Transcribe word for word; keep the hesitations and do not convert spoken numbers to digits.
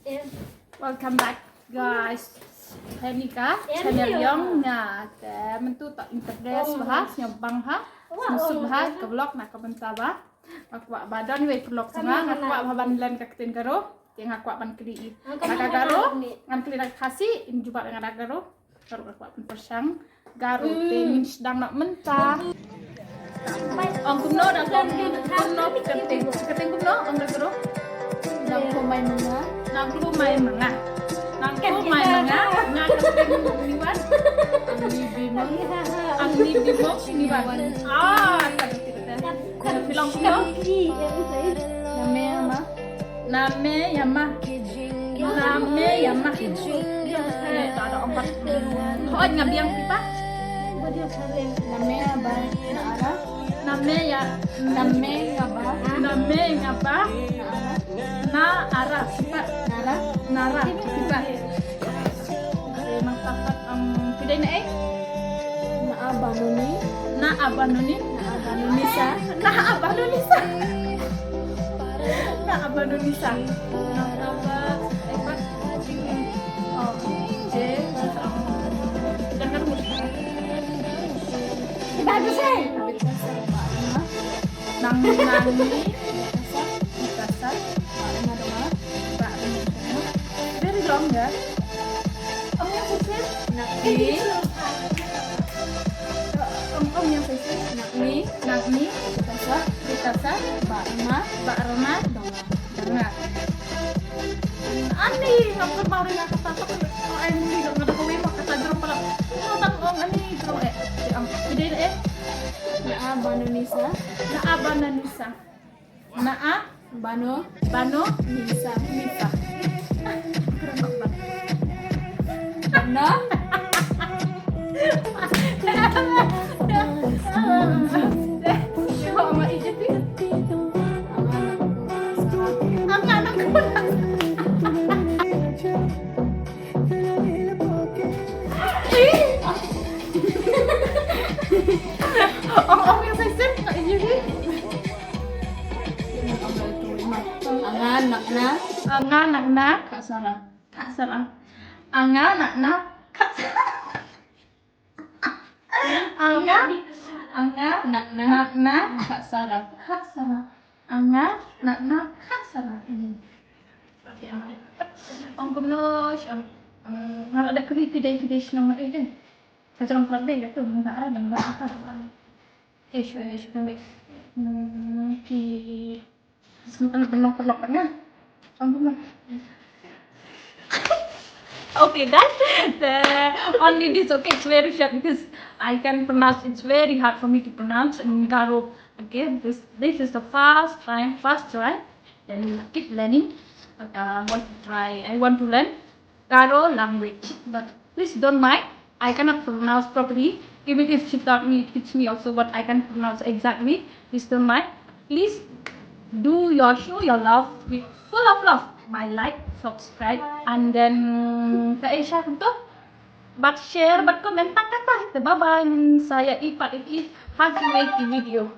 Welcome back, guys. Hynne ka channel jong nga. Te mynta to interest bha, sngewbha bha. Sngewsuk bha ka vlog na ka bynta ba nga kwah ba don iwei i paralok jong nga, nga kwah ba ban len ka ktien Garo. Te nga kwah ban kylli i na ka Garo, ngan kylli na ka Khasi, in jubab ïa nga na ka Garo. Ka ruh ka kwah pynpyrshang Garo te ngin sdang noh mynta. Ong kumno da ong kumno, kyrteng, kyrteng kumno ong da Garo? Nang kumai manga. Nang kumai manga. Nang kumai manga. Nga kyrteng Niwan. Ang ni bimong. Ang ni bimong Niwan. Ah, kyrteng. Bilang kumno? Name ïa ma. Name ïa ma. Name ïa ma. Eh, tak ada empat. Hooid, nga biang pipa. Name ïa ba. Na ara. Name ïa. Name ïa ba. Name ïa ba. Na ara. Na ara. Pipa. Na ara. Na ara. Pipa. Eh, mantap. Em, phi dei na ei? Na a Banoni. Na a Banoni. Na a Banonisa. Na a Banonisa. Na a Banonisa. Na a Ba-, eh, Ba-, oh, je, jangan musik. Kita bisa. Nang, nang ni. Tasat, tasat, ba rma donga, ba rma donga. Very long, ya. Ong ïa shisien. Nak ni. Ong, ong ïa shisien. Nak ni. Nak ni. Tasat, tasat, ba rma, ba rma donga. Donga. Ani, ngam kynmaw ïa kata, to, ai muli, ngam da kawei ma kata jrong pala. Ngam tang ong ani jrong eh. Ong, ide eh. Na a Banonisa. Na a Banonisa. Na a Bano. Bano. Nisa. Nisa. Bano. Ong, ong ïa shisien, ka ïa hi. Anga nak na. Anga nak na. Ka sara. Ka sara. Anga nak na. Ka sara. Anga. Anga. Nak na. Nak na. Ka sara. Ka sara. Anga. Nak na. Ka sara. Hmm. Ong kumno, ong, ong, nga la da kylli phi dei, phi dei shnong ei dei. Ka jrong pynlong dei ka tu, nga ara dang ba ka. Eish, eish, eish. Hmm, phi. Sngewbha pynlong pynlong na. Ong kumno. Okay, guys, the, only this, okay, it's very short because I can pronounce, it's very hard for me to pronounce in Garo. Okay, this, this is the first time, first try, and keep learning. But, uh, I want to try, I want to learn Garo language. But please don't mind, I cannot pronounce properly. Even if she taught me, teach me also what I can pronounce exactly, please don't mind. Please do your, show your love with full of love. My like, subscribe, and then ka Asia tu. But share, but comment, tak tak tak. Bye bye. Sa ïa i pat i ha kawei ki video.